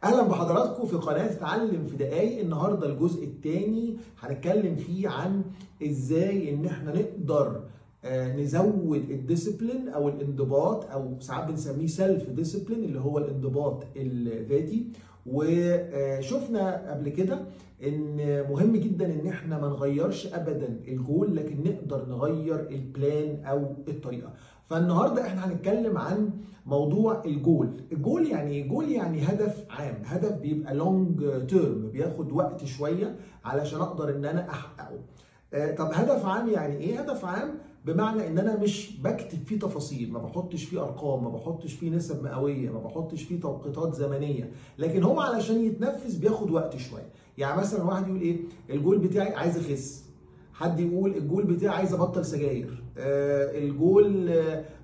اهلا بحضراتكم في قناة اتعلم في دقايق. النهارده الجزء الثاني هنتكلم فيه عن ازاي ان احنا نقدر نزود ال discipline او الانضباط، او ساعات بنسميه self discipline اللي هو الانضباط الذاتي. وشفنا قبل كده ان مهم جدا ان احنا ما نغيرش ابدا الجول، لكن نقدر نغير ال plan او الطريقة. فالنهارده احنا هنتكلم عن موضوع ال goal. ال goal يعني ايه؟ جول يعني هدف عام، هدف بيبقى long term، بياخد وقت شوية علشان اقدر ان انا احققه. طب هدف عام يعني ايه؟ هدف عام بمعنى ان انا مش بكتب فيه تفاصيل، ما بحطش فيه ارقام، ما بحطش فيه نسب مئوية، ما بحطش فيه توقيتات زمنية، لكن هو علشان يتنفذ بياخد وقت شوية. يعني مثلا واحد يقول ايه؟ الجول بتاعي عايز اخس. حد يقول الجول بتاعي عايز ابطل سجاير، الجول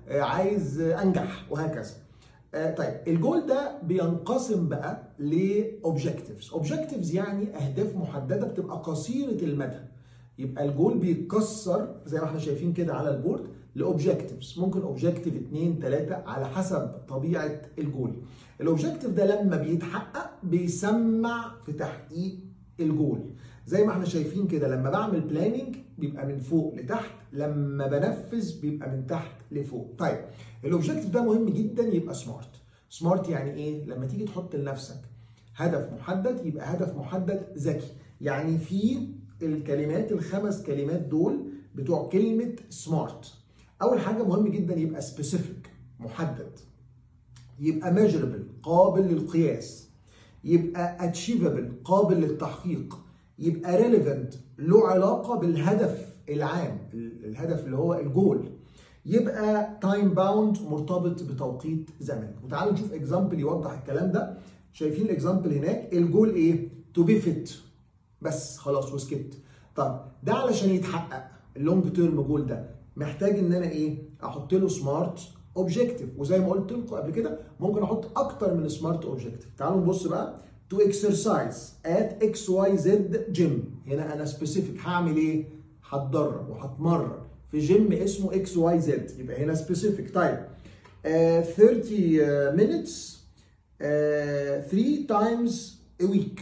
عايز انجح، وهكذا. طيب الجول ده بينقسم بقى ل objectives. objectives يعني اهداف محددة بتبقى قصيرة المدى. يبقى الجول بيتكسر زي ما احنا شايفين كده على ال board ل objectives، ممكن objective 2 3 على حسب طبيعة ال goal. ال objective ده لما بيتحقق بيسمع في تحقيق الجول. زي ما احنا شايفين كده لما بعمل planning بيبقى من فوق لتحت، لما بنفذ بيبقى من تحت لفوق. طيب ال objective ده مهم جدا يبقى SMART. SMART يعني ايه؟ لما تيجي تحط لنفسك هدف محدد يبقى هدف محدد ذكي، يعني في الكلمات الخمس كلمات دول بتوع كلمة SMART. أول حاجة مهم جدا يبقى specific محدد، يبقى measurable قابل للقياس، يبقى achievable قابل للتحقيق، يبقى relevant له علاقة بالهدف العام، الهدف اللي هو الجول، يبقى time bound مرتبط بتوقيت زمني. وتعالوا نشوف example يوضح الكلام ده. شايفين ال example هناك؟ الجول ايه؟ to be fit، بس خلاص وسكت. طب ده علشان يتحقق ال long term goal ده محتاج ان انا ايه؟ احط له SMART objective. وزي ما قلت لكم قبل كده ممكن احط اكتر من SMART objective. تعالوا نبص بقى. to exercise at XYZ gym. هنا انا specific، هعمل ايه؟ هتدرب وهتمرن في جيم اسمه XYZ، يبقى هنا specific. طيب 30 minutes 3 times a week،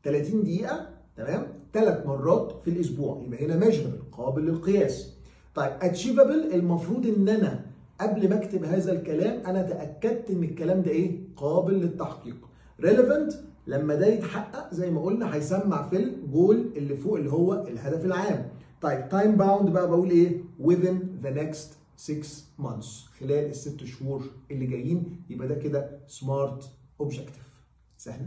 30 دقيقة، تمام، 3 مرات في الأسبوع، يبقى هنا measurable قابل للقياس. طيب achievable، المفروض إن أنا قبل ما أكتب هذا الكلام أنا تأكدت إن الكلام ده إيه؟ قابل للتحقيق. relevant، لما ده يتحقق زي ما قلنا هيسمع في الجول اللي فوق اللي هو الهدف العام. طيب time bound بقى بقول إيه؟ within the next 6 months، خلال ال6 شهور اللي جايين، يبقى ده كده SMART objective. سهلة؟